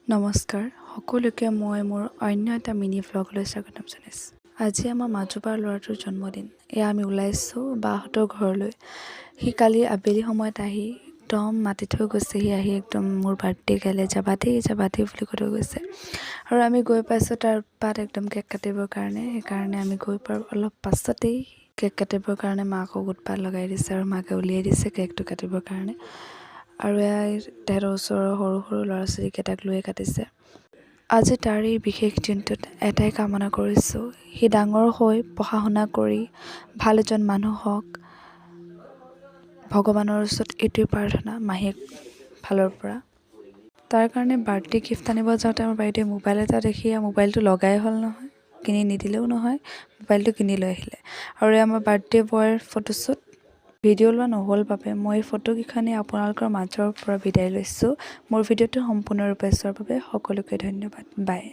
নমস্কাৰ সকলোকে, মই মোৰ অন্য এটা মিনি ভ্লগলৈ স্বাগতম জনাইছোঁ। আজি আমাৰ মাজুবাৰ ল'ৰাটোৰ জন্মদিন। এয়া আমি ওলাইছোঁ বাহঁতৰ ঘৰলৈ। সি কালি আবেলি সময়ত আহি একদম মাতি থৈ গৈছেহি আহি, একদম "মোৰ বাৰ্থডে কাইলৈ, যাবা দেই, যাবা দেই" বুলি কৈ থৈ গৈছে। আৰু আমি গৈ পাইছোঁ তাৰ পাত একদম কেক কাটিবৰ কাৰণে। সেইকাৰণে আমি গৈ পোৱাৰ অলপ পাছতেই কেক কাটিবৰ কাৰণে মাকক উৎপাত লগাই দিছে আৰু মাকে উলিয়াই দিছে কেকটো কাটিবৰ কাৰণে। আৰু এয়া তেহেঁতৰ ওচৰৰ সৰু সৰু ল'ৰা ছোৱালীকেইটাক লৈয়ে কাটিছে। আজি তাৰ এই বিশেষ দিনটোত এটাই কামনা কৰিছোঁ, সি ডাঙৰ হৈ পঢ়া শুনা কৰি ভাল এজন মানুহ হওক। ভগৱানৰ ওচৰত এইটোৱে প্ৰাৰ্থনা মাহীক ফালৰ পৰা। তাৰ কাৰণে বাৰ্থডে গিফ্ট আনিব যাওঁতে আমাৰ বাইদেৱে মোবাইল এটা দেখি মোবাইলটো লগাই হ'ল নহয়, কিনি নিদিলেও নহয়, মোবাইলটো কিনি লৈ আহিলে। আৰু এই আমাৰ বাৰ্থডে বয়ৰ ফটোশ্বুট। ভিডিঅ' লোৱা নহ'ল বাবে মই এই ফটোকেইখনেই আপোনালোকৰ মাজৰ পৰা বিদায় লৈছোঁ। মোৰ ভিডিঅ'টো সম্পূৰ্ণৰূপে চোৱাৰ বাবে সকলোকে ধন্যবাদ। বাই।